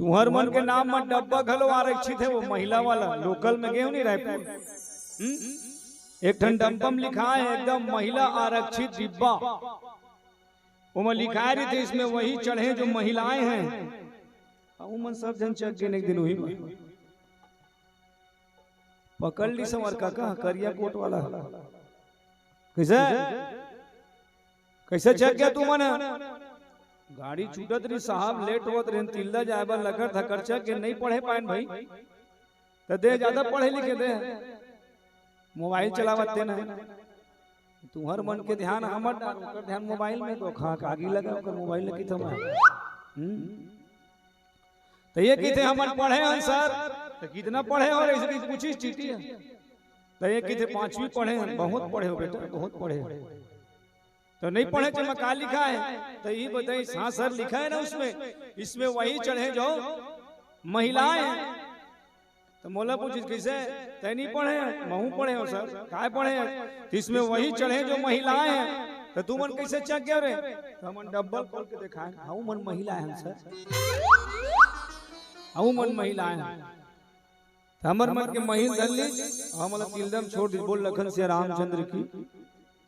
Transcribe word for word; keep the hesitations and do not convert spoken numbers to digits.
तुंहर मन के नाम म डब्बा घलो आरक्षित हे, वो महिला वाला। लोकल में गेंव नहीं रायपुर, हम्म? एक ठन डब्बा में लिखाय हे एकदम महिला आरक्षित डिब्बा। ओमा लिखाय रहिथे, इसमें वही चढ़े जो महिलाएं हैं। अउ मन सब झन चघ गेन एक दिन उही में। पकड़ लिस हमर काका करिया कोट वाला। कइसे? कइसे चघ गेव तुमन? गाड़ी छूटत रहिस साहब, लेट होवत रहिन, तिल्दा जाय बर लकर धकर चघ गेन, नहीं पढ़े पाएन भाई। त दे जादा पढ़े लिखे दे, मोबाइल चलावत तेन ह। तुंहर मन के ध्यान हमर डार, ओकर ध्यान मोबाइल में, तो खा के आगी लगा ओकर मोबाइल ल कहिथे मैं। हम्म। त ये कहिथे हमन पढ़े हन सर, त कितना पढ़े हो, अइसे कहिके पूछिस चीटी ह। त ये कहिथे पांचवी पढ़े हन, बहुत पढ़े हो बेटा, बहुत पढ़े हो। त नहीं पढ़े, जेमा का लिखाय हे? त ये बताइस, हाँ सर, लिखाय हे ना उसमें, इसमें वही चढ़े जो महिलाएं हैं। त मोला पूछिस कइसे, तैं नहीं पढ़े हस? महूं पढ़े हंव सर। काय पढ़े हस? त इसमें वही चढ़े जो महिलाएं हैं। त तुमन कइसे चघ गेव रे? त हमन डब्बा ल खोल के देखाएन, हउ मन महिलाएं हन सर, हउ मन महिलाएं हन। त हमर मन के महिल धर लिस, हमला तिल्दा म छोड़ दिस। बोल लखन सिया रामचंद्र की।